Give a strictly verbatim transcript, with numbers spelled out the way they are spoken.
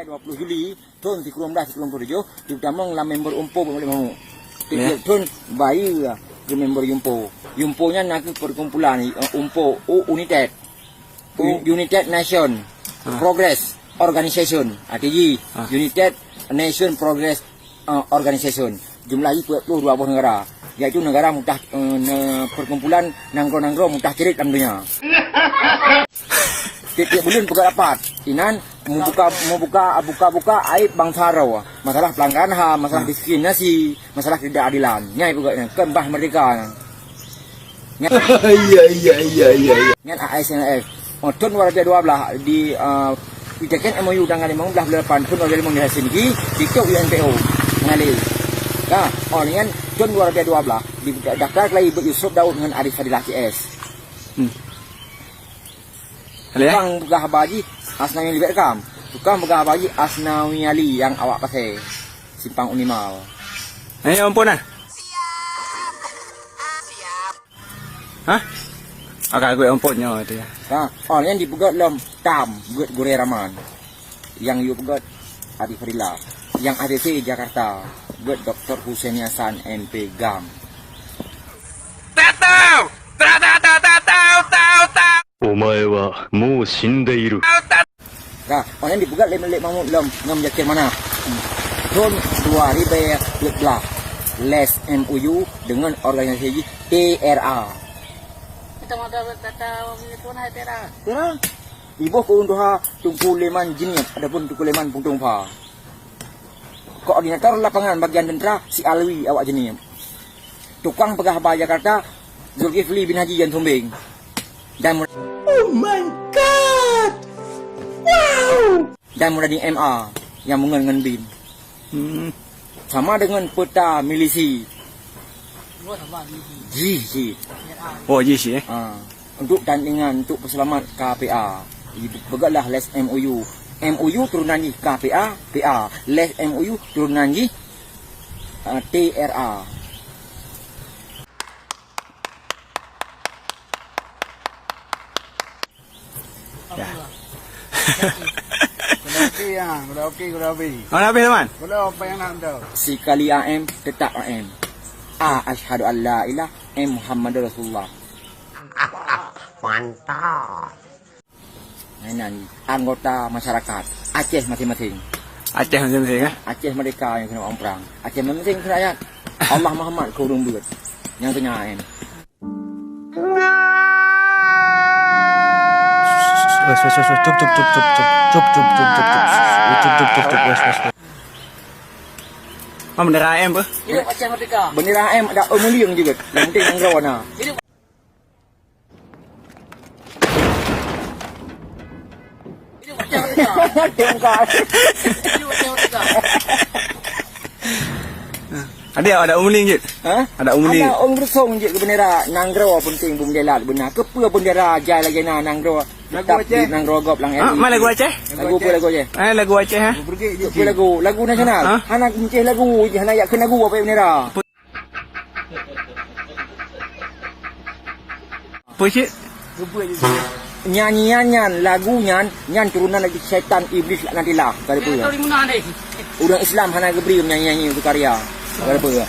Dua puluh Juli thôn sikureueng blah sikureueng puluh tujoh, jitamong lam member UMPO Bang Malik Mahmud. Ya. Tiep-tiep thôn bayeue keu member UMPO. UMPO nyan na kheueh perkumpulan, eh, UMPO, U-, United. U-, U-, United Nation Ah. Progress Organization. Arti jih, Ah. United Nation Progress, eh, Organization. Jumlah jih peuet ploh dua boh negara, yaitu negara mutah, eh, ne-, perkumpulan nanggroe-nanggroe mutah cirit lam dunia. Tiep-tiep buleuen peugah rapat. Inan mubuka, mubuka, buka-buka aib bansa droe. Masalah pelanggaran HAM, masalah Hmm. diskriminasi, masalah ketidakadilan. Nyan peugah nyan, kon bah merdeka nyan. Nyan Iya, iya, iya, iya, iya. Nyan A S N L F. Oh, thôn dua ribu dua belas di, ah, diteken M O U tanggal lima belas bulan lapan thôn dua ribu lima belas di Helsinki, di Tokyo U N P O. Mengalir. Nah, oh, nyan thôn dua ribu dua belas di daftar keuhai Yusuf Daud ngon Arif Fadilah C S. Hmm. Boleh, eh? Tukang peugah haba jih Asnawi Libet Kam. Tukang peugah haba jih Asnawi Ali nyang awak pasé. Simpang Unimal. Eh, ampun, ah. Hah? Agak gue ampun nyoe tu ya. Ha, oh, nyang dipeugöt lom tam, buet gurée Raman. Nyang yue peugöt Adi Fadila. Nyang A D C Jakarta, buet Doktor Hussein Hasan M P GAM. Tatau! Tatau, tatau, tatau, tatau! お前はもう死んでいる。 Ka, oh, nyang dipeugöt lé, lé Mahmud lom ngon Muzakir Manaf. Thôn dua ribu dua belas, les M O U deungon organisasi jih T R A. Kita mau dapat data punya tuan hai T R A. T R A. Iboh keu ureueng tuha Teungku Leman Jeunieb, adapun Teungku Leman Puntông Pha. Koordinator lapangan bagian tentara si Alwi awak Jeunieb. Tukang peugah haba Jakarta, Zulkifli bin Haji Jan Sumbing. Dan Mur- Oh my God! Wow! Dan Muradi M A nyang meungon ngon bin. Hmm. Sama deungon peuta milisi. Jih, jih. Oh, jih, eh? Ha. Untuk tandingan, untuk peuseulamat K P A. Peugötlah les M O U. M O U turunan jih K P A, P A. Les M O U turunan jih, ah, T R A. Ya. Kuda api, ya, kuda api, kuda api. Mana habis, teman? Kuda apa yang nak tu? Sekali A M, tetap A M. A, asyhadu an la ilah, M Muhammadur Rasulullah. Mantap. Mainan anggota masyarakat Aceh masing-masing. Aceh masing-masing, eh? Aceh Merdeka nyang keuneuk bak perang. Aceh masing-masing keuneuk ayat. Allah Muhammad keu ureueng beuet. Nyang teungoh A M. Wes, wes, wes, wes. Cup, cup, cup, cup, cup. Cup, cup, cup, cup, cup. Cup, cup, cup, cup. Wes, wes, wes. Mana bendera A M, beuh? Hidup Aceh Merdeka. Bendera A M ada, oh, mulieng juga. Yang penting nanggroe na. Hidup Ada, ada umuling jeuet? Ha? Ada umuling. Ada ureueng beusong jeuet keu bendera nanggroe penting beumeudèelat beuna. Keupeue bendera jai lagèe na nanggroe tetap di nanggroe gob lam. Ha, ma lagu Aceh? Lagu apa lagu Aceh? Eh, lagu Aceh, ha? Keupeue lagu? Lagu nasional. Ha? Hana meucéh lagu, hana jak keu lagu apa bendera. Apa cit? Nyanyian nyan, lagu nyan, nyan turunan dari syaitan iblis laknatillah. Ka peue? Ureueng Islam hana geubri nyanyi-nyanyi itu karya. Ka peue?